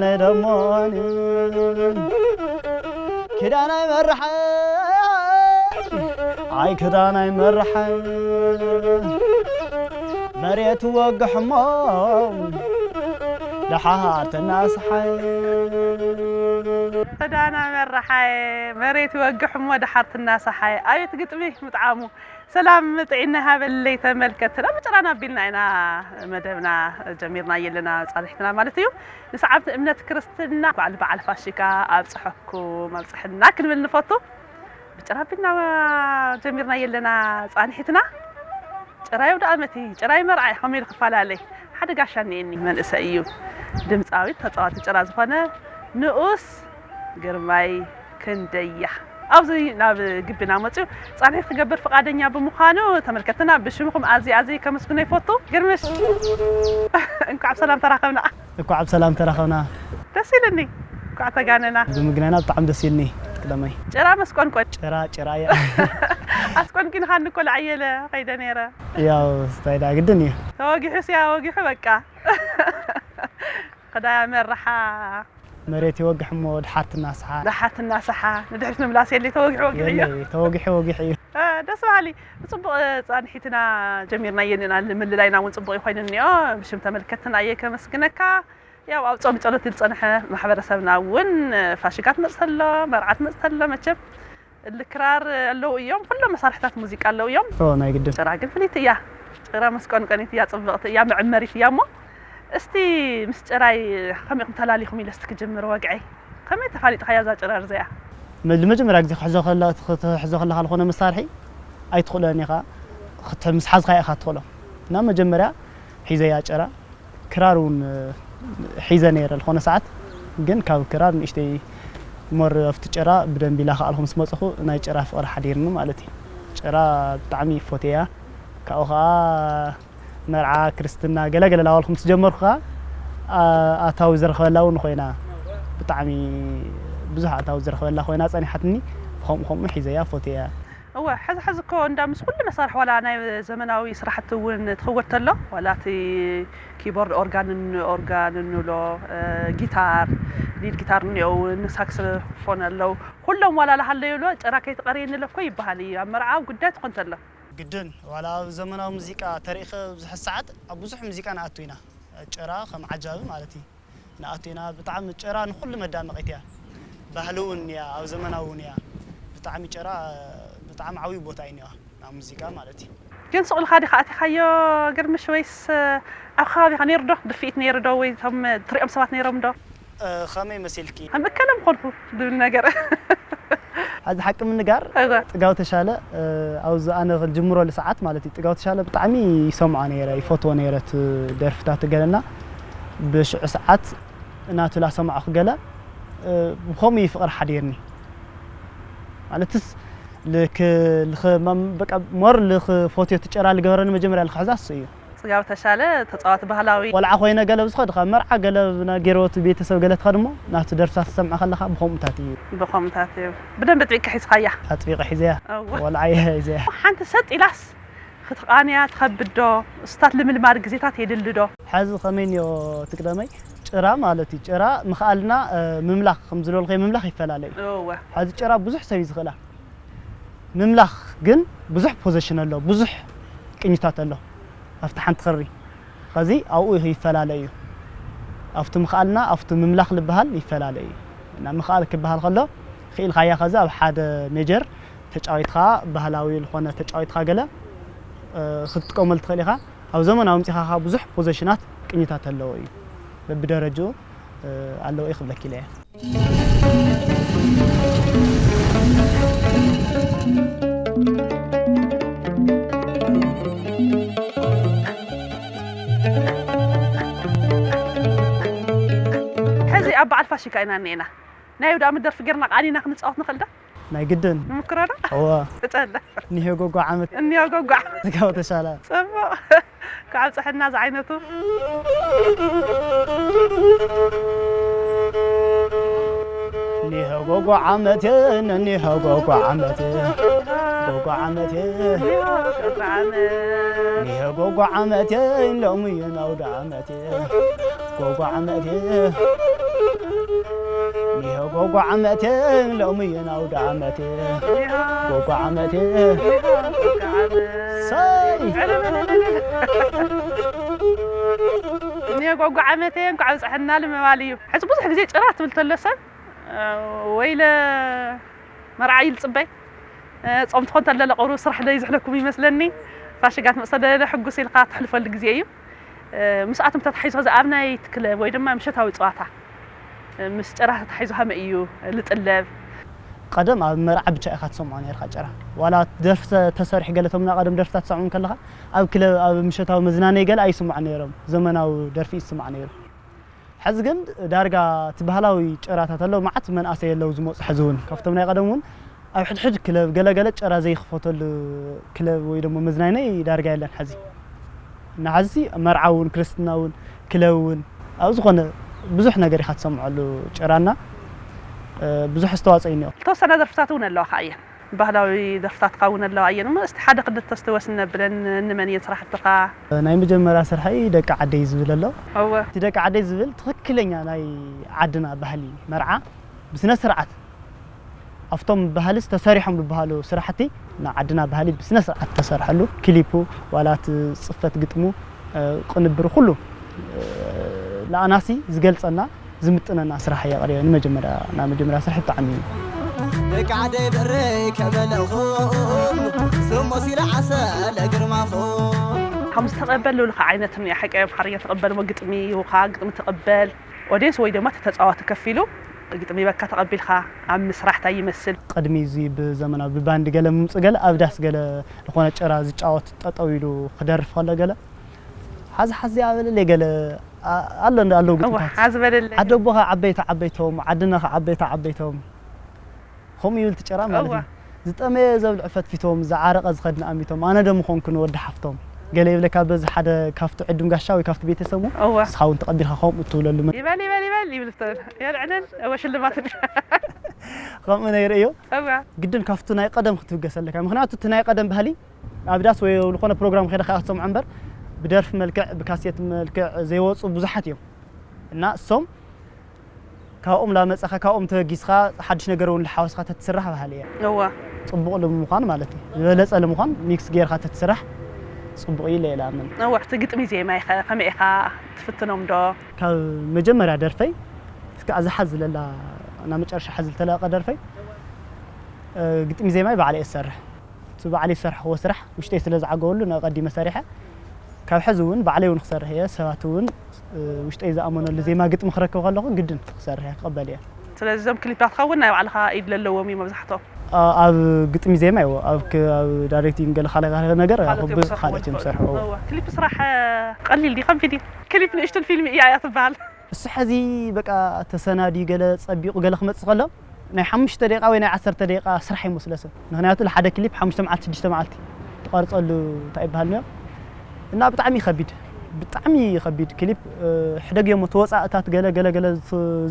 ናይ ደሞን ኪዳናይ መርሓይ ኣይ ክዳናይ መርሓይ መሬት ወግሕሞ ደሓር ተናስሓይ። ክዳና መርሓይ መሬት ይወግሕሞ ደሓር ትናሳሓይ። ኣቤት ግጥሚ ምጥዓሙ። ሰላም ጥዒና ሃበለይ ተመልከትና። ብጭራና ኣቢልና ኢና መደብና ጀሚርና የለና ጻንሒትና ማለት እዩ። ንሰዓብቲ እምነት ክርስትና በዓል በዓል ፋሲካ ኣብጽሐኩም ኣብጽሐና ክንብል ንፈቱ። ብጭራ ኣቢልና ጀሚርና የለና ጻንሒትና። ጭራ ይውዳእ መቲ ጭራ ይመርዓ ከመይ ኢሉ ክፈላለይ ሓደ ጋሻ እኒኤኒ መንእሰይ እዩ። ድምፃዊት ተፃዋቲ ጭራ ዝኾነ ንኡስ ግርማይ ክንደያ ኣብዚ ናብ ግቢና መፅዩ ፃንሒት ክገብር ፍቓደኛ ብምዃኑ ተመልከትና ብሽምኹም ኣዝየ ኣዝየ ከመስግኖ ይፈቱ። ግርምሽ እንኳዕ ብሰላም ተራኸብና። እኳ ኣብ ሰላም ተራኸብና። ደስ ኢልኒ። እኳዕ ተጋነና። ብምግናና ብጣዕሚ ደስ ኢልኒ። ትቅደመይ። ጭራ መስቆንቆን። ጭራ ጭራ እያ። ኣስቆንቂንኻኒ እኮ ለዓየለ ኸይደ ነይረ። ያው ስታይ ዳ ግድን እዩ። ተወጊሑ ስያ ወጊሑ በቃ። ኸዳ መርሓ። መሬት ይወግሕ እሞ ድሓር ትናስሓ። ድሓር ትናስሓ ንድሕሪት ምምላስ የለ ተወጊሑ ወጊሑ እዩ። የለ ተወጊሑ ወጊሑ እዩ። ደስ በሃሊ ብፅቡቕ ፃንሒትና ጀሚርና የኒና ምልላይና እውን ፅቡቕ ይኮይኑ እኒኦ ብሽም ተመልከትና እየ ከመስግነካ። ያው ኣብ ጾም ጸሎት ዝጸንሐ ማሕበረሰብና እውን ፋሽካ ትመጽእ ተሎ፣ መርዓ ትመጽእ ተሎ መቸም እሊ ክራር ኣለዉ እዮም። ኩሎም መሳርሕታት ሙዚቃ ኣለዉ እዮም። ኦ ናይ ግድን። ጭራ ግን ፍልይቲ እያ። ጭራ መስቀንቀኒት እያ፣ ጽብቕቲ እያ፣ መዐመሪት እያ እሞ እስቲ ምስ ጭራይ ከመይ ኢኹም ተላሊኹም ኢለ እስቲ ክጅምር ወግዐይ። ከመይ ተፋሊጥኻያ እዛ ጭራ ርዘያ? ንመጀመርያ ግዜ ክትሕዞ ከለኻ ዝኾነ መሳርሒ ኣይትኽእሎን ኢኻ። ምስ ሓዝካያ ኢኻ ትኽእሎ። እና መጀመርያ ሒዘያ ጭራ ክራር እውን ሒዘ ነይረ ዝኾነ ሰዓት ግን ካብ ክራር ንእሽተይ ሞር ኣብቲ ጭራ ብደንቢ ኢላ ከኣልኩ ምስ መፅኹ ናይ ጭራ ፍቕሪ ሓዲርኒ ማለት እዩ። ጭራ ብጣዕሚ ይፎትያ ካብኡ ከዓ መርዓ ክርስትና ገለገለ ላዋልኩ ምስ ጀመርኩ ከዓ ኣታዊ ዝረኸበላ እውን ኮይና ብጣዕሚ ብዙሕ ኣታዊ ዝረኸበላ ኮይና ፀኒሓትኒ ብከምኡ ከምኡ ሒዘያ ፎትያ። እወ ሕዚ ሕዚ እኮ እንዳ ምስ ኩሉ መሳርሒ ዋላ ናይ ዘመናዊ ስራሕቲ እውን ትኽወድ ተሎ ዋላ እቲ ኪቦርድ ኦርጋን ኦርጋን እንብሎ ጊታር ሊድ ጊታር እኒኦ እውን ሳክስፎን ኣለዉ ኩሎም ዋላ ላሃለዩ ሎ ጭራ ከይትቐርየኒ ለ እኮ ይበሃል እዩ ኣብ መርዓ ጉዳይ ትኾን ተሎ ግድን ዋላ ኣብ ዘመናዊ ሙዚቃ ተሪእኸ ብዙሕ ሰዓት ኣብ ብዙሕ ሙዚቃ ንኣቱ ኢና ጭራ ከም ዓጃቢ ማለት እዩ ንኣቱ ኢና ብጣዕሚ ጭራ ንኩሉ መዳመቂት እያ ባህሊ እውን እያ ኣብ ዘመናዊ እውን እያ ብጣዕሚ ጭራ ብጣዕሚ ዓብዩ ቦታ እዩ እኒዋ ናብ ሙዚቃ ማለት እዩ ግን ሱቕ ኢልካ ዲኻ ኣቲኻዮ ግርምሽ ወይስ ኣብ ከባቢኻ ነይሩ ዶ ድፍኢት ነይሩ ዶ ወይ እቶም ትሪኦም ሰባት ነይሮም ዶ ከመይ መሲልኪ ከም እከለ ምኾንኩ ዝብል ነገር ሕዚ ሓቂ ምንጋር እወ ጥጋው ተሻለ ኣብዚ ኣነ ክጅምረሉ ሰዓት ማለት እዩ ጥጋው ተሻለ ብጣዕሚ ይሰምዖ ነይረ ይፈትዎ ነይረ እቲ ደርፍታት ገለና ብሽዑ ሰዓት ናቱ ላሰማዕኹ ገለ ብኸምኡ እዩ ፍቕሪ ሓዲርኒ ማለትስ ልክ ልኽ በቃ ሞር ልኽፎትዮ ትጨራ ልገበረኒ መጀመርያ ልክሕዛ እሱ እዩ ፅጋብ ተሻለ ተፃዋቲ ባህላዊ ቆልዓ ኮይነ ገለ ብዝኸድ ካብ መርዓ ገለ ገይረወት ቤተሰብ ገለ ትኸድ እሞ ናቱ ደርፍታት ትሰምዐ ከለኻ ብኸምኡታት እዩ ብኸምኡታት እዩ ብደንብ ጥቢቅካ ሒዝኻያ ኣጥቢቀ ሒዘያ ቆልዓ እየ ሒዘያ ሓንቲ ሰጥ ኢላስ ክትቓንያ ትኸብድ ዶ? እስታት ልምልማድ ግዜታት የድሊ ዶ? ሓዚ ኸመይ እኒኦ ትቅደመይ ጭራ ማለት እዩ ጭራ ምኽኣልና ምምላኽ ከም ዝበልኩ ምምላኽ ይፈላለ እዩ እወ ሓዚ ጭራ ብዙሕ ሰብ እዩ ዝኽእላ ምምላኽ ግን ብዙሕ ፖዘሽን ኣሎ ብዙሕ ቅኝታት ኣሎ ኣብቲ ሓንቲ ክሪ ኸዚ ኣብኡ ይፈላለ እዩ ኣብቲ ምኽኣልና ኣብቲ ምምላኽ ዝበሃል ይፈላለ እዩ እና ምኽኣል ክበሃል ከሎ ክኢልካያ ኸዚ ኣብ ሓደ ሜጀር ተጫዊትካ ባህላዊ ዝኾነ ተጫዊትካ ገለ ክትጥቀመሉ ትኽእል ኢኻ ኣብ ዘመናዊ ኣምፂኻ ብዙሕ ፖዘሽናት ቅኝታት ኣለዎ እዩ በብደረጅኡ ኣለዎ እዩ ክብለኪ ኢለ እየ ሕዚ ኣብ በዓል ፋሽካ ኢና እኒኤና ናይ ዳኣመት ደርፊ ጌርና ቃኒና ክንፃወት ንኽእል ዶ ናይ ግድን ንምክሮ ዶ እወ ቅፀል እኒሄ ጎጎ ዓመት እኒሄ ጎጎ ዓመት ስጋው ተሻለ ጽቡቕ ካብ ጽሕና ዝዓይነቱ እኒሄ ጎጎ ዓመት እኒሄ ጎጎ ዓመት ጎጎ ዓመት እኒሄ ጎጎ ዓመት ሎሚ ናውዳ ዓመት ጎጎ ዓመት ኒሆ ጎጎ ዓመቴ ሎሚ የናውዳ ዓመቴ ጎጎ ዓመቴ ሳይ እኔ ጓጓ ዓመቴ እንኳዕ ኣብፀሐና ንምባል እዩ። ሕዚ ብዙሕ ግዜ ጭራ ትብል ተሎ ሰብ ወይለ መርዓ እዩ ዝፅበይ። ጾም ትኾን ተለለ ቁሩብ ስራሕ ዶ ይዝሕለኩም ይመስለኒ። ፋሽጋ ትመፅእ ተለለ ሕጉስ ኢልካ ትሕልፈሉ ግዜ እዩ። ምስኣቶም ተታሒዙ ሕዚ ኣብ ናይ ክለብ ወይ ድማ ምሸታዊ ፀዋታ ምስ ጭራ ተታሒዙ ከመይ እዩ ዝጥለብ? ቀደም ኣብ መርዓ ብቻ ኢኻ ትሰምዖ ነርካ ጭራ። ዋላ ደርፊ ተሰሪሑ ገለ ቶም ናይ ቀደም ደርፍታት ትሰምዖም ከለኻ ኣብ ክለብ ኣብ ምሸታዊ መዝናነይ ገለ ኣይስማዕ ነይሮም። ዘመናዊ ደርፊ እዩ ዝስማዕ ነይሩ። ሕዚ ግን ዳርጋ እቲ ባህላዊ ጭራታት ኣለዉ መዓት መንእሰይ ኣለዉ ዝመፁ ሕዚ እውን ካብቶም ናይ ቀደም እውን ኣብ ሕድሕድ ክለብ ገለገለ ጭራ ዘይክፈተሉ ክለብ ወይ ደሞ መዝናነይ ዳርጋ የለን ሕዚ። እና ሕዚ መርዓ እውን ክርስትና እውን ክለብ እውን ኣብ ዝኾነ ብዙሕ ነገር ኢኻ ትሰምዐሉ ጭራና ብዙሕ ኣስተዋፅኦ እዩ እኒኦ። ዝተወሰና ደርፍታት እውን ኣለዋ ከዓ እየን። ባህላዊ ደርፍታትካ እውን ኣለዋ እየን እሞ እስቲ ሓደ ክልተ እስቲ ወስን ነብለን እንመን እየን ስራሕትኻ? ናይ መጀመርያ ስርሐይ ደቂ ዓደይ ዝብል ኣሎ። እወ። እቲ ደቂ ዓደይ ዝብል ትኽክለኛ ናይ ዓድና ባህሊ መርዓ ብስነ ስርዓት ኣብቶም ባህልስ ተሰሪሖም ዝበሃሉ ስራሕቲ ናይ ዓድና ባህሊ ብስነ ስርዓት ተሰርሐሉ ክሊፑ ዋላ እቲ ፅፈት ግጥሙ ቅንብሩ ኩሉ ለኣናሲ ዝገልፀና ዝምጥነና ስራሕ እየ ቀሪበ ንመጀመርያ ናብ መጀመርያ ስራሕ ብጣዕሚ እዩ ደቂ ዓደይ ብረይ ከበለኹም ስሞሲለ ዓሰለ ግርማኹም ከም ዝተቐበል ልብልኻ ዓይነት እኒኦ ሓቂ ብሓርኛ ተቐበል እሞ ግጥሚ ይህቡኻ ግጥሚ ትቕበል ኦድየንስ ወይ ድማ እቲ ተፃዋቲ ከፊሉ ግጥሚ ይበካ ተቐቢልካ ኣብ ምስራሕ እንታይ ይመስል? ቅድሚ እዚ ብዘመናዊ ብባንድ ገለ ምምፁ ገለ ኣብ ዳስ ገለ ዝኾነ ጭራ ዝጫወት ጠጠው ኢሉ ክደርፍ ከሎ ገለ ሓዚ ሓዚ ኣበለለይ ገለ ኣሎ ኣለዉ ግጥምታት ሓዚ በለለይ ዓደ ኣቦኻ ዓበይቲ ዓበይቶም ዓድናኻ ዓበይቲ ዓበይቶም ከምኡ ይብል እቲ ጭራ ማለት እዩ ዝጠመየ ዘብልዕ ፈትፊቶም ዝዓረቐ ዝኸድን ኣሚቶም ኣነ ዶ ምኾንኩ ንወዲ ሓፍቶም ገለ ይብለካ በዚ ሓደ ካብቲ ዕዱም ጋሻ ወይ ካብቲ ቤተሰቡ እወ ንስኻ እውን ተቐቢልካ ከምኡ እትብለሉ መ- ይበል ይበል ይበል ይብል ፍተ የልዕለል እወ ሽልማት ከምኡ ነይሩ እዩ እወ ግድን ካብቲ ናይ ቀደም ክትብገስ ኣለካ ምክንያቱ እቲ ናይ ቀደም ባህሊ ኣብ ዳስ ወይ ዝኾነ ፕሮግራም ከይደ ከዓ ክትሰምዖ እምበር ብደርፊ መልክዕ ብካሴት መልክዕ ዘይወፁ ብዙሓት እዮም እና እሶም ካብኦም ላመፀኻ ካብኦም ተበጊስኻ ሓድሽ ነገር እውን ልሓወስኻ ተትስራሕ በሃሊ እየ እዋ ፅቡቕ ልምዃን ማለት እዩ ዝበለፀ ልምዃን ሚክስ ጌርካ ተትስራሕ ፅቡቕ እዩ ኢለ እየ ልኣምን እዋ እቲ ግጥሚ ዜማ ኢኸ ከመይ ኢኻ ትፍትኖም ዶ ካብ መጀመርያ ደርፈይ እስከ ኣዛ ሓዚ ለላ ናብ መጨረሻ ሓዚ ዝተለቀ ደርፈይ ግጥሚ ዜማይ ባዕለ እየ ዝሰርሕ እቲ ባዕለይ ዝሰርሕኽዎ ስራሕ ውሽጠይ ስለ ዝዓገበሉ ንቐዲመ ሰሪሐ ካብ ሕዚ እውን ባዕለይ እውን ክሰርሕ እየ ሰባት እውን ውሽጠይ ዝኣመነሉ ዜማ ግጥሚ ክረክብ ከለኹ ግድን ክሰርሕ እየ ክቕበል እየ ስለዚ እዞም ክሊፓትካ እውን ናይ ባዕልኻ ኢድ ዘለዎም እዩ መብዛሕትኦም ኣብ ግጥሚ ዜማ ይዎ ኣብ ዳይሬክቲንግ ገለ ካልእ ካልእ ነገር ካልኦት እዮም ክብ- ዝሰርሕዎ። ካልኦት እዮም ዝሰርሕዎ ክሊፕ ስራሕ ቀሊል ድዩ ከቢድ እዩ ክሊፕ ንእሽቱን ፊልም እያ እያ ትበሃል እሱ ሐዚ በቃ ተሰናድዩ ገለ ጸቢቑ ገለ ክመጽእ ከሎ ናይ ሓሙሽተ ደቂቃ ወይ ናይ ዓሰርተ ደቂቃ ስራሕ ይመስሎ ሰብ። ምኽንያቱ ንሓደ ክሊፕ ሓሙሽተ መዓልቲ ሽዱሽተ መዓልቲ ትቐርጸሉ እንታይ ይበሃል ነይሩ እና ብጣዕሚ እዩ ከቢድ ብጣዕሚ እዩ ከቢድ ክሊፕ ሕደግ እዮሞ ተወጻእታት ገለ ገለ ገለ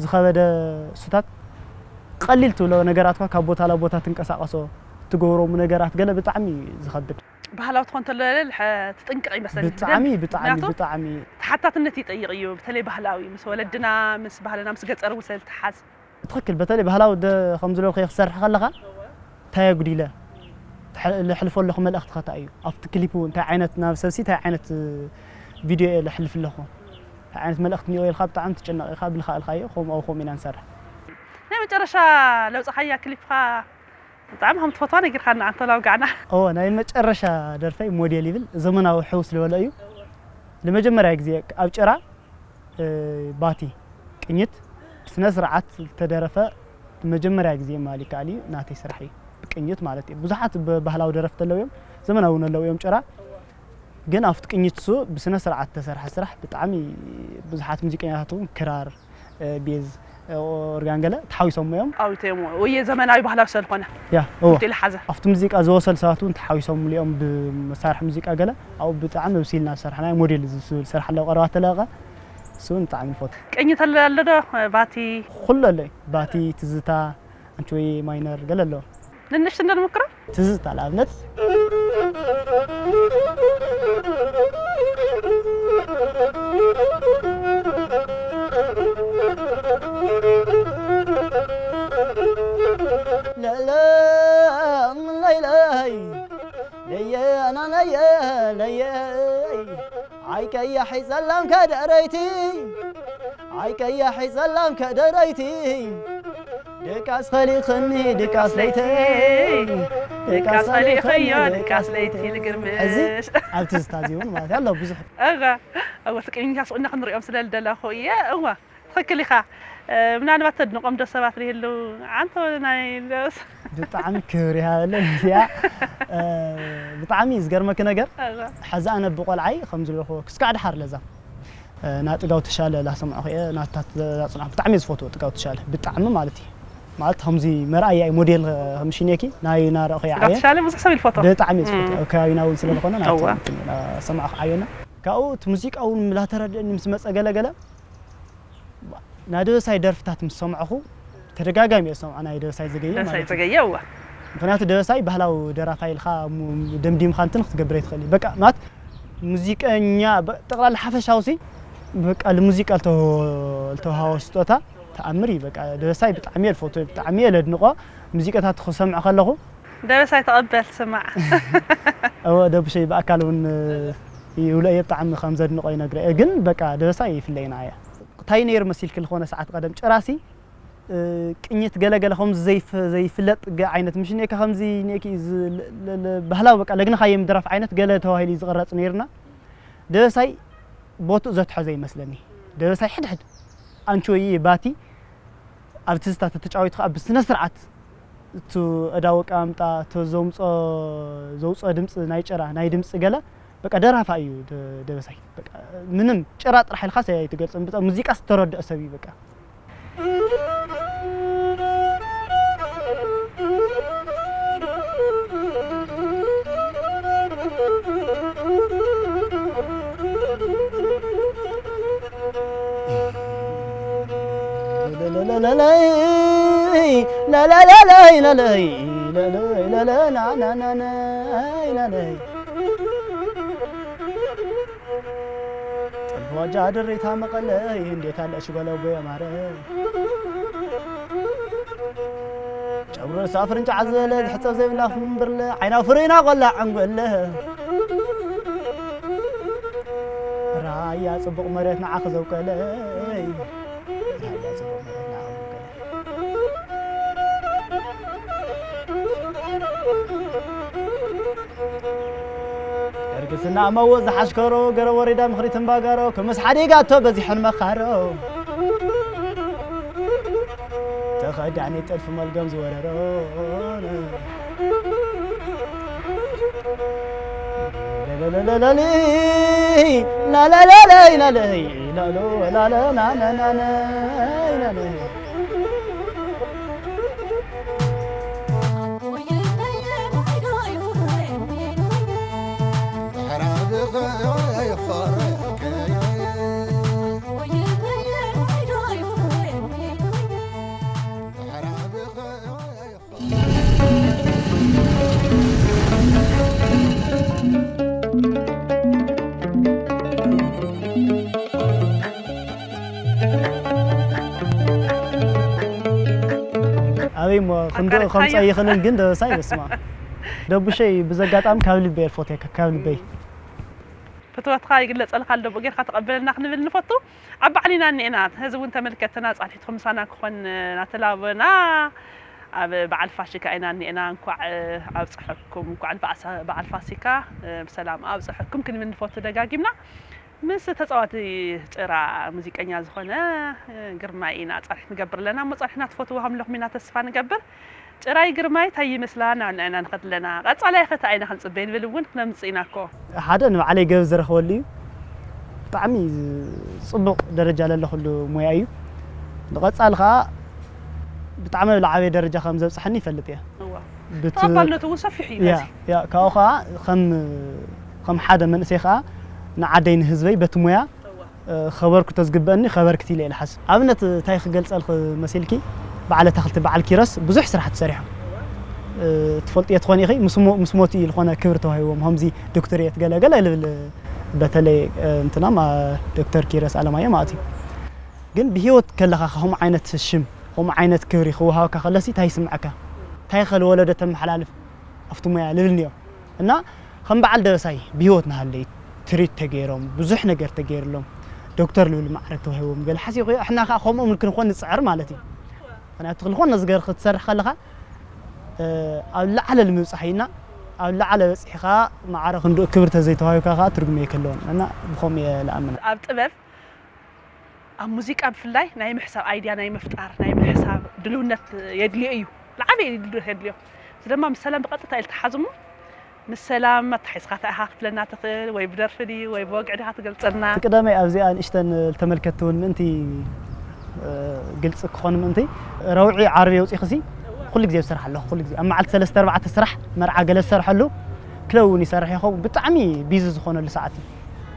ዝኸበደ እሱታት ቀሊል ትብሎ ነገራት እኳ ካብ ቦታ ናብ ቦታ ትንቀሳቐሶ ትገብሮም ነገራት ገለ ብጣዕሚ እዩ ዝኸብድ። ባህላዊ ትኾን ተሎ ትጥንቀቕ ይመስለኒ ብጣዕሚ ብደንብ። ብጣዕሚ ምክንያቱ ብጣዕሚ ተሓታትነት ይጠይቕ እዩ በተለይ ባህላዊ ምስ ወለድና ምስ ባህልና ምስ ገፀር እውን ስለ ዝተሓዝ ትኽክል በተለይ ባህላዊ ደ ከም ዝለልከዮ ክሰርሕ ከለኻ እንታይ ኣጉዲለ ተሕ- ለሕልፎ ኣለኹ መልእኽትኻ እንታይ እዩ ኣብቲ ክሊፕ እውን እንታይ ዓይነት ናብ ሰብሲ እንታይ ዓይነት ቪድዮ እየ ለሕልፍ ኣለኹ እንታይ ዓይነት መልእኽቲ እኒኦ ኢልካ ብጣዕሚ ትጭነቕ ኢኻ ብልካ ኢልካዮ ከምኡ ከምኡ ኢና ንሰርሕ ናይ መጨረሻ ለውፅኻያ ክሊፕኻ ብጣዕሚ ከም ትፈትዋ ነጊርካና ኣንተ ላውጋዕና። እወ ናይ መጨረሻ ደርፈይ ሞዴል ይብል ዘመናዊ ሕው ስለበሎ እዩ። ንመጀመርያ ግዜ ኣብ ጭራ ባቲ ቅኝት ብስነ ስርዓት ዝተደረፈ ንመጀመርያ ግዜ ማለት ይከኣል እዩ ናተይ ስራሕ እዩ። ብቅኝት ማለት እዩ። ብዙሓት ብባህላዊ ደረፍቲ ኣለዉ እዮም፣ ዘመናዊ እውን ኣለዉ እዮም ጭራ። ግን ኣብቲ ቅኝት እሱ ብስነ ስርዓት ዝተሰርሐ ስራሕ ብጣዕሚ ብዙሓት ሙዚቀኛታት እውን ክራር ቤዝ ኦርጋን ገለ ተሓዊሶም እዮም ኣብቲ እዮም ወይ ዘመናዊ ባህላዊ ሰልኾነ ያ እዎ ኢለ ሓዘ ኣብቲ ሙዚቃ ዝወሰሉ ሰባት እውን ተሓዊሶምሉ እዮም ብመሳርሒ ሙዚቃ ገለ ኣብኡ ብጣዕሚ ኣብሲልና ዝሰርሐናዮ ሞዴል ዝብል ስራሕ ኣለዎ ቀረባ ተለቐ እሱ እውን ብጣዕሚ ንፈቱ ቅኝት ኣሎ ኣሎ ዶ ባቲ ኩሉ ኣሎ እዩ ባቲ ትዝታ ኣንቺ ወይ ማይነር ገለ ኣሎ ንንእሽቱ እንዶ ንሞክሮ ትዝታ ንኣብነት ኣይቀያሒ ጸላም ከደረይቲ ኣይቀያሒ ጸላም ከደረይቲ ድቃስ ኸሊኽኒ ድቃስ ለይቲ ድቃስ ኸሊኸዮ ድቃስ ለይቲ ልግርምሽ። ሕዚ ኣብ ትዝታ እዚ እውን ማለት ኣሎ ብዙሕ እጋ እወ ትቅኒታ ስቁና ክንሪኦም ስለ ልደለኹ እየ እወ ትኽክል ኢኻ። ምናልባት ተድንቆም ዶ ሰባት ይህልው ኣንተ ናይ ሎስ ብጣዕሚ ክብሪ ሃበለይ እዚኣ ብጣዕሚ እዩ ዝገርመኪ ነገር። ሕዚ ኣነ ብቆልዓይ ከም ዝለኹ ክስካዕ ድሓር ለዛ ናጥጋው ተሻለ ላሰምዖ ክየ ናታት ዛጽና ብጣዕሚ ዝፈትዎ ጥጋው ተሻለ ብጣዕሚ ማለት እዩ። ማለት ከምዚ መርኣያ እዩ ሞዴል ከምሽኔኪ ናይ ናረእኹ ጥጋው ተሻለ ብዙሕ ሰብ ይልፈቶ። ብጣዕሚ ዝፈትዎ ከባቢና እውን ስለ ዝኾነ ናሰምዖ ክዓየና ካብኡ እቲ ሙዚቃ እውን ላተረድእኒ ምስ መጸ ገለገለ ናደበሳይ ደርፍታት ምስ ሰማዕኹ ተደጋጋሚ እየ ዝሰምዖ ናይ ደበሳይ ዘገየ ማለት እዩ። ዘገየ እዋ ምክንያቱ ደበሳይ ባህላዊ ደራፋይ ኢልካ ደምዲምካ እንትን ክትገብር ኣይትኽእል እዩ። በቃ ማለት ሙዚቀኛ ጠቕላላ ሓፈሻውሲ በቃ ልሙዚቃ ልተዋሃወ ስጦታ ተኣምር እዩ። በቃ ደበሳይ ብጣዕሚ እየ ልፈቱ ብጣዕሚ እየ ለድንቆ ሙዚቃታት ክሰምዖ ከለኹ ደበሳይ ተቐበል ስማዕ እወ ደብሸይ ብኣካል እውን ይብሎ እየ ብጣዕሚ ከም ዘድንቆ ይነግረ እየ ግን በቃ ደበሳይ ይፍለይ ንዓያ እንታይ ነይሩ መሲልኪ ዝኾነ ሰዓት ቀደም ጭራሲ ቅኝት ገለገለ ከምዚ ዘይፍለጥ ዓይነት ምሽ ኔካ ከምዚ ኔኪ ባህላዊ በቃ ለግንኻየ ምድራፍ ዓይነት ገለ ተባሂሉ እዩ ዝቕረፅ ነይርና ደበሳይ ቦትኡ ዘትሖ ዘይመስለኒ ደበሳይ ሕድሕድ ኣንቺ ወይ ባቲ ኣብ ትዝታ ተተጫዊቱ ከዓ ብስነ ስርዓት እቱ እዳዊ ኣቀማምጣ እቶ ዘውፅኦ ዘውፅኦ ድምፂ ናይ ጭራ ናይ ድምፂ ገለ በቃ ደራፋ እዩ ደበሳይ በቃ ምንም ጭራ ጥራሕ ኢልካ ሰብ ኣይትገልፅን ብጣ ሙዚቃ ዝተረድኦ ሰብ እዩ በቃ ጥልፍ ዋጃ ድሪታ መቐለይ እንዴት አለሽ ጓል አቦይ አማረ ጨጉሪ ርእሳ ፍርንጫ ዓዘለ ዝሕጸብ ዘይብላ ፍንብርለ ዓይና ፍሩይና ቆላ ዓንጎለ ራያ ጽቡቕ መሬት ንዓኺ ዘውቀለይ ራያ ጽቡቕ መሬት ንዓኺ ዘውቀለይ ደርጊ ስናእመዎ ዝሓሽከሮ ገረ ወሪዳ ምኽሪ ትንባጋሮ ክምስ ሓዲጋቶ በዚሐን መኻሮ ተኸዳኒ ጥልፊ መልገም ዝወረሮ ለለለለለሊ ላለለለይ ላለይ ላሎ ላለ ናነናነ ላለይ ኣበይ እሞ ክንድኡ ከምፀ ይኽንን ግን ደበሳይ በስማ ደቡሸይ ብዘጋጣሚ ካብ ልበይ ኣልፎትየካ ካብ ልበይ ፍትወትካ ይግለፀልካ ኣሎ ብኡ ጌርካ ተቐበለና ክንብል ንፈቱ ኣብ ባዕሊና እኒኤና ህዝቢ እውን ተመልከተና ፃንሒትኩም ምሳና ክኾን እናተላበና ኣብ በዓል ፋሲካ ኢና እኒኤና እንኳዕ ኣብፀሐኩም እንኳዕ በዓል ፋሲካ ብሰላም ኣብፀሐኩም ክንብል ንፈቱ ደጋጊምና ምስ ተፃዋቲ ጭራ ሙዚቀኛ ዝኾነ ግርማይ ኢና ፃንሒት ንገብር ኣለና እሞ ፃንሒትና ትፈትዎ ከም ኣለኹም ኢና ተስፋ ንገብር ጭራይ ግርማይ ታይ ይመስላ እናበልና ኢና ንኸድ ኣለና። ቀፃላይ ኸ ታይ ኢና ክንፅበ ንብል እውን ክነምፅእ ኢና እኮ። ሓደ ንባዕለይ ገብ ዝረኽበሉ እዩ። ብጣዕሚ ፅቡቕ ደረጃ ለለኹሉ ሞያ እዩ። ንቐፃሊ ከዓ ብጣዕሚ ኣብ ለዓበየ ደረጃ ከም ዘብፅሐኒ ይፈልጥ እየ። እዋ። ብት- ተቐባልነቱ እውን ሰፊሕ እዩ ያ ነዚ። ያ ካብኡ ከዓ ከም ከም ሓደ መንእሰይ ከዓ ንዓደይ ንህዝበይ በቲ ሞያ ከበርክቶ ዝግበአኒ ከበርክት ኢለ ኢለ ሓስብ ኣብነት እንታይ ክገልፀልክ መሲልኪ በዓል ኣታክልቲ በዓል ኪሮስ ብዙሕ ስራሕቲ ሰሪሖም ትፈልጥዮ ትኾን ኢኺ ምስ ሞት እዩ ዝኾነ ክብሪ ተዋሂቦም ከምዚ ዶክተርየት ገለ ገለ ልብል በተለይ እንትኖም ዶክተር ኪሮስ ኣለማዮ ማለት እዩ ግን ብሂወት ከለኻ ከምኡ ዓይነት ሽም ከምኡ ዓይነት ክብሪ ክወሃበካ ከለሲ እንታይ ይስምዐካ እንታይ ከ ልወለዶ ተመሓላልፍ ኣብቲ ሞያ ልብል እኒኦ እና ከም በዓል ደበሳይ ብሂወት ናሃለይ እቲ ትሪት ተገይሮም፣ ብዙሕ ነገር ተገይርሎም፣ ዶክተር ልብል ማዕረግ ተዋሂቦም፣ ገለ ሓሲኹ ኣሕና ከኣ ከምኦም ክንኾን ንጽዕር ማለት እዩ። ምኽንያቱ ዝኾነ ነገር ክትሰርሕ ከለኻ፣ እ፣ ኣብ ላዕለ ንምብጻሕ ኢና፣ ኣብ ላዕለ በጺሕኻ ማዕረ ክንድኡ ክብሪ ተዘይተዋሂብካ ከኣ ትርጉም የከለዎን እና ብኸምኡ እየ ልኣምን። ኣብ ጥበብ፣ ኣብ ሙዚቃ ብፍላይ ናይ ምሕሳብ፣ ኣይድያ ናይ ምፍጣር፣ ናይ ምሕሳብ ድልውነት የድልዮ እዩ። ዝዓበየ ድልውነት የድልዮ። እዚ ድማ ምስ ሰላም ብቐጥታ እዩ ዝተሓዝ እሞ፣ ምስ ሰላም ኣተሓሒዝካ እንታይ ኢኻ ክትብለና ትኽእል፣ ወይ ብደርፊ ድዩ፣ ወይ ብወግዒ ዲኻ ትገልጸልና? እቲ ቀዳማይ ኣብዚኣ ንእሽተን ተመልከትቲ እውን ምእንቲ፣ እ፣ ግልጺ ክኾን ምእንቲ፣ ረውዒ ዓርቢ ኣውጺእኽሲ ኩሉ ግዜ ኣብ ስራሕ ኣለኹ። ኩሉ ግዜ ኣብ መዓልቲ ሰለስተ ኣርባዕተ ስራሕ፣ መርዓ ገለ ዝሰርሐሉ፣ ክለብ እውን ይሰርሕ ይኸውን። ብጣዕሚ ቢዚ ዝኾነሉ ሰዓት እዩ።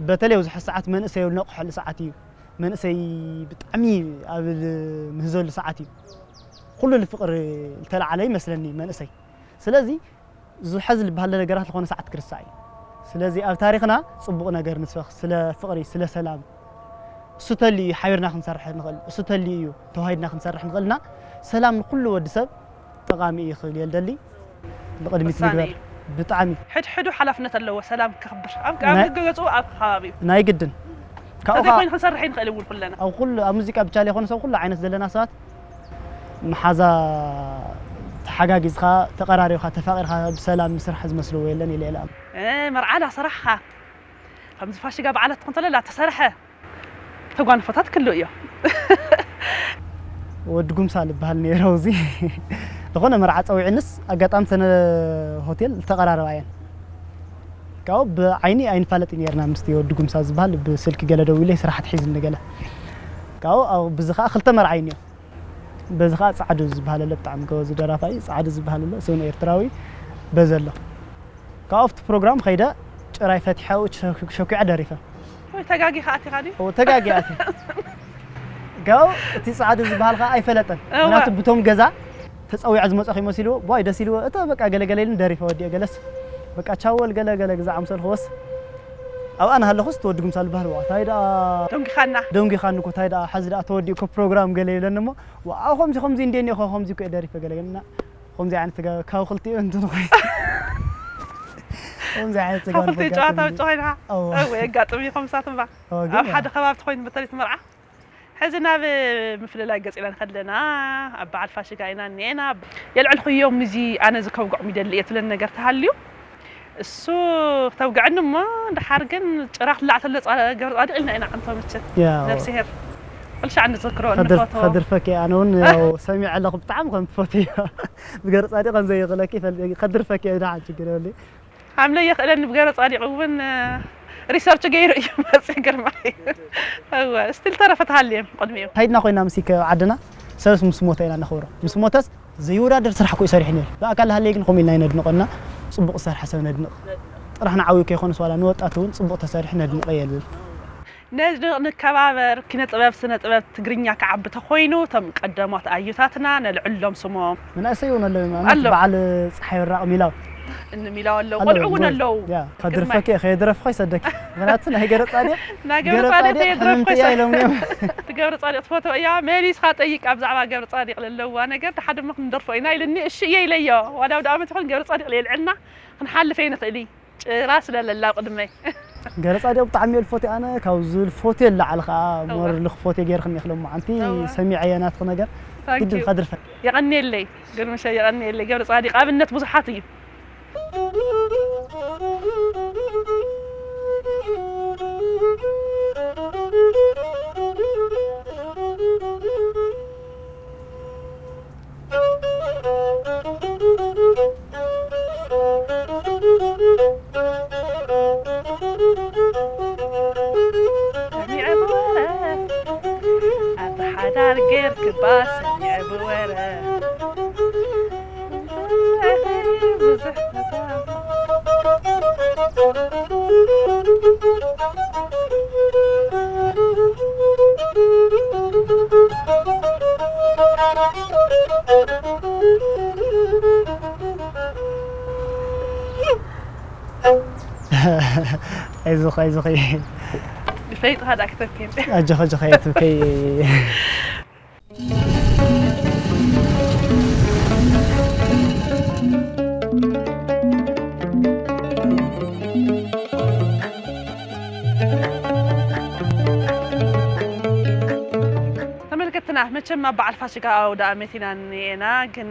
በተለይ ኣብዚ ሕዚ ሰዓት መንእሰይ ኣብ ዝነቕሐሉ ሰዓት እዩ። መንእሰይ ብጣዕሚ ኣብ ምህዘሉ ሰዓት እዩ። ኩሉ ልፍቕር ልተላዓለ ይመስለኒ መንእሰይ። ስለዚ፣ እዚ ሐዚ ልበሃል ነገራት ዝኾነ ሰዓት ክርስዕ እዩ። ስለዚ፣ ኣብ ታሪኽና ጽቡቕ ነገር ንስበኽ፣ ስለ ፍቕሪ፣ ስለ ሰላም። እሱ ተልዩ እዩ ሓቢርና ክንሰርሕ ንኽእል፣ እሱ ተልዩ እዩ ተዋሂድና ክንሰርሕ ንኽእልና። ሰላም ንኹሉ ወዲ ሰብ ጠቓሚ እዩ ክብል እየ ልደሊ። ንቕድሚት ወሳኒ ምግበር እዩ። ብጣዕሚ። ሕድሕዱ ሓላፍነት ኣለዎ ሰላም ከኽብር። ኣብ ኣብ ናይ ገገዝኡ፣ ኣብ ከባቢኡ። ናይ ግድን። ካብኡ ከኣ እንተዘይኮይኑ ክንሰርሕ ኣይንኽእል እውን ኩለና። ኣብ ኩሉ፣ ኣብ ሙዚቃ ብቻ ዘይኮነ ሰብ ኩሉ ዓይነት ዘለና ሰባት መሓዛ ተሓጋጊዝካ፣ ተቐራሪብካ፣ ተፋቒርካ ብሰላም ምስራሕ ዝመስልዎ የለን ኢለ እየ ልኣምን። እ፣ መርዓ ዳ ሰራሕኻ፣ ከምዚ ፋሽጋ በዓላት ትኾን ተለላ ተሰርሐ፣ ተጓንፎታት ክህልው እዮም። ወዲ ጉምሳ ልበሃል ነይረ ኣብዚ። ዝኾነ መርዓ ጸዊዕንስ ኣጋጣሚ ተነ ሆቴል ተቐራረባ እየን። ካብኡ ብዓይኒ ኣይንፋለጥ ነይርና ምስቲ ወዲ ጉምሳ ዝበሃል ብስልኪ ገለ ደዊለ ስራሕ ትሒዝኒ ገለ። ካብኡ ኣብ ብዚ ኸኣ ክልተ መርዓ እዩ ነይሩ። በዚ ኸኣ ጻዕዱ ዝበሃል ኣሎ፣ ብጣዕሚ ጎበዝ ደራፋይ ጻዕዱ ዝበሃል ኣሎ፣ ስም ኤርትራዊ በዘ ኣሎ። ካብኡ ኣብቲ ፕሮግራም ኸይደ ጭራይ ፈቲሐ ኣብኡ ሸኩ-፣ ሸኩዐ ደሪፈ። ወይ ተጋጊኻ ኣቲኻ ድዩ? ኦ፣ ተጋጊ ኣቲ። ጋው እቲ ጻዕዱ ዝበሃል ኸኣ ኣይፈለጠን። እወ። ምኽንያቱ ብቶም ገዛ ተጸዊዐ ዝመጸኹ ይመሲልዎ፣ ዋይ ደስ ኢልዎ፣ እተ በቃ ገለ ገለ ኢሉን ደሪፈ ወዲአ ገለስ። በቃ ቻው ወል ገለ ገለ ግዛ ኣምሰልኽዎስ። ኣብኣ እናሃለኹስ እቲ ወዲ ጉምሳ ዝበሃል፣ ዋ፣ ታይ ደኣ ደንጊኻና። ደንጊኻኒ እኮ፣ ታይ ደኣ፣ ሐዚ ደኣ ተወዲኡ እኮ ፕሮግራም ገለ ይብለኒ እሞ፣ ዋው፣ ከምዚ፣ ከምዚ እንዴኒ እኮ፣ ከምዚ እኮ እየ ደሪፈ ገለ ገለ እና፣ ከምዚ ዓይነት ተጋ-፣ ካብ ክልቲኡ እንትን ኾይኑ። ከምዚ ዓይነት ካብ ተጋንፎ ክልቲኡ ጨዋታ ኣጋጢሙኒ። ውጭ ኮይንካ? እወ። እወ፣ የጋጥም እዩ፣ ከምሳት እምባ። እወ፣ ግን ኣብ ሓደ ያው ከባቢ ተኾይኑ በተለይ እቲ መርዓ። ሕዚ ናብ ምፍልላይ ገጽ ኢና ንኸድ ኣለና። ኣብ በዓል ፋሽጋ ኢና እኒኤና። የልዕልኽዮም፣ እዚ ኣነ ዝከውግዖም ይደሊ እየ ትብለኒ ነገር ተሃልዩ፣ እሱ ክተውግዐኒ እሞ፣ ደሓር ግን ጭራ ክላዕ ተሎ ጻ-፣ ገብረ ጻድቕ ኢልና ኢና ዓንቶ መቸም። ያው ነፍስሄር። ኩሉ ሻዕ እንዝክሮ፣ ከድርፈ-፣ እንፈትዎ። ከድርፈኪ፣ ኣነ እውን ያው ሰሚዐ ኣለኹ፣ ብጣዕሚ ከም ትፈትዮ። ብገብረ ጻድቕ ከም ዘይኽእለኪ ይፈልጥ እየ፣ ከድርፈኪ እየ፣ ደሓን ችግር የብሉን። ሓምለ የኽእለኒ ብገብረ ጻዲቕ እውን፣ እ፣ ሪሰርች ገይሩ እዩ መጽእ ግርማይ። እወ፣ ስቲል ተረፈ ተሃልየ ቅድሚኡ። ሃይድና ኮይና ምስ ይከ-፣ ዓድና ሰብስ ምስ ሞተ ኢና ነኽብሮ። ምስ ሞተስ ዘይወዳደር ስራሕ እኮ እዩ ሰሪሑ ነይሩ። ብኣካል ሃለየ ግን ከምኡ ኢልና ኣይነድንቖና። ጽቡቕ ዝሰርሐ ሰብ ነድንቕ። ጥራሕ ንዓብዩ ከይኮነስ ዋላ ንወጣት እውን ጽቡቕ ተሰሪሑ ነድንቐ እየ ልብል። ነድንቕ፣ ንከባበር፣ ኪነ ጥበብ፣ ስነ ጥበብ ትግርኛ ክዓቢ ተኾይኑ፣ እቶም ቀደሞት ኣዮታትና ነልዕሎም ስሞም። መናእሰይ እውን ኣለዉ፣ ንኣብነት ኣሎ። በዓል ጸሓይ ወራቕ ሚላው። እኒ ሚላው ኣለዉ፣ ኣለዉ፣ ቆልዑ እውን ጎበዝ። ኣለዉ። ያ፣ ከድርፈኪ፣ ግርማይ። ከየድረፍኩ ይሰደኪ። ምኽንያቱ ናይ ገረ ጻድቕ፣ ናይ ገብረ ገረ ጻድቕ ጻድቕ ከየድረፍኩ ሕምምቲ እያ ይሰ-፣ ኢሎምኒ እዮም። እቲ ገብረ ጻድቕ ትፈትዎ እያ፣ መሊስካ ጠይቅ ብዛዕባ ገብረ ጻድቕ ለለዋ ነገር፣ ደሓ ድማ ክንደርፎ ኢና ኢልኒ፣ እሺ እየ ኢለዮ። ዋላ ኣውደ ዓመት ይኹን ገብረ ጻድቕ ለየልዕልና ክንሓልፍ ኣይንኽእል እዩ። ጭራ ስለ ለላ ቅድመይ። ገረ ጻድቕ ብጣዕሚ እየ ልፎትዮ ኣነ፣ ካብ ዝልፎትዮ ንላዕሊ ኸኣ እወ። ሞር ልኽፎትዮ ገይርክኒ ኢኺ ሎማዓንቲ እወ። ሰሚዐዮ ናትኺ ነገር። ታንክ ግድን ዩ። ከድርፈ። የቐንየለይ፣ ግርምሸ የቐንየለይ። ገብረ ጻድቕ ኣብነት ብዙሓት እዩ። ሰሚዐ ብወረ፣ ኣቲ ሓዳር ጌርክባ ሰሚዐ ብወረ። ብዙሕ ኣይዞኺ፣ ኣይዞኺ። ፈሊጥኻ ደኣ ክተብክየኒ። ኣጆኺ፣ ኣጆኺ፣ ኣይትብከይ። ና መቸም ኣብ በዓል ፋሲካ ኣውደ ኣመት ኢና እኒኤና፣ ግን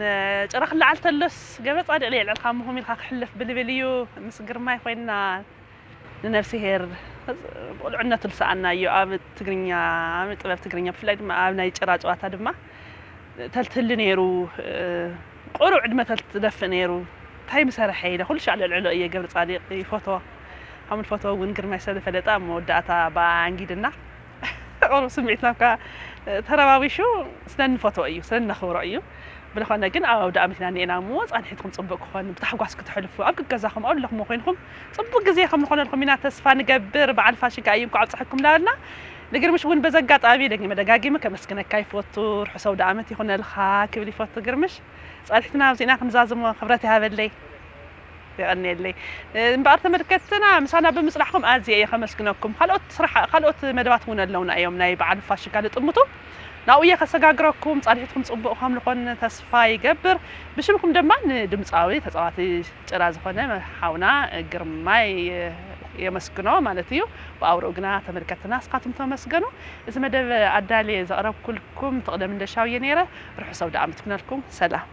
ጭራ ክለዓል ተሎስ ገብረ ጻድቕ የልዕልካ ምኹም ኢልካ ክሕልፍ ብልብል እዩ። ምስ ግርማይ ኮይንና ንነፍስሄር ቁልዕነቱ ዝሰኣና እዩ። ኣብ ትግርኛ፣ ኣብ ጥበብ ትግርኛ ብፍላይ ድማ ኣብ ናይ ጭራ ጨዋታ ድማ ተልትህሊ ነይሩ። ቁሩብ ዕድመ ተልትደፍእ ነይሩ። እንታይ ምሰርሐ ኢለ ኩሉ ሻዕ ለልዕሎ እየ። ገብረ ጻድቕ ይፈትዎ፣ ከምኡ ንፈትዎ እውን ግርማይ ስለ ዝፈለጠ ኣብ መወዳእታ ብኣንጊድና ቁሩብ ስምዒትና እኳ ተረባቢሹ ስለ እንፈትዎ እዩ፣ ስለ እነኽብሮ እዩ። ብልኾነ ግን ኣብ ኣውደ ኣመትና እኒኤና እሞ ጻንሒትኩም ጽቡቕ ክኾን ብታሕጓስ ክትሕልፉ ኣብ ገዛኹም ኣለኹም ኮይንኩም ጽቡቕ ግዜ ከም ዝኾነልኩም ኢና ተስፋ ንገብር። በዓል ፋሲካ እዩ፣ እንኳዕ ኣብፀሐኩም እናበልና ንግርምሽ እውን በዚ ኣጋጣሚ ደጊመ ደጋጊመ ከመስግነካ ይፈቱ። ርሑስ ኣውደ ኣመት ይኹነልካ ክብል ይፈቱ። ግርምሽ ጻንሒትና ኣብዚእና ክንዛዝሞ ክብረት ይሃበለይ። የቐንየለይ። እምበኣር ተመልከትና ምሳና ብምጽናሕኩም ኣዝየ እየ ከመስግነኩም። ካልኦት ስራሕ፣ ካልኦት መደባት እውን ኣለውና እዮም ናይ በዓል ፋሽካ ልጥምቱ። ናብኡ እየ ከሰጋግረኩም። ጻንሒትኩም ጽቡቕ ከም ዝኾን ተስፋ ይገብር። ብሽምኩም ድማ ንድምጻዊ ተጻዋቲ ጭራ ዝኾነ ሓውና ግርማይ የመስግኖ ማለት እዩ። ብኣውርኡ ግና ተመልከትና እስኻትኩም ተመስገኑ። እዚ መደብ ኣዳልየ ዘቕረብኩልኩም ትቕደም እንደሻው እየ ነይረ። ርሑስ ኣውደ ኣመት ክነልኩም። ሰላም።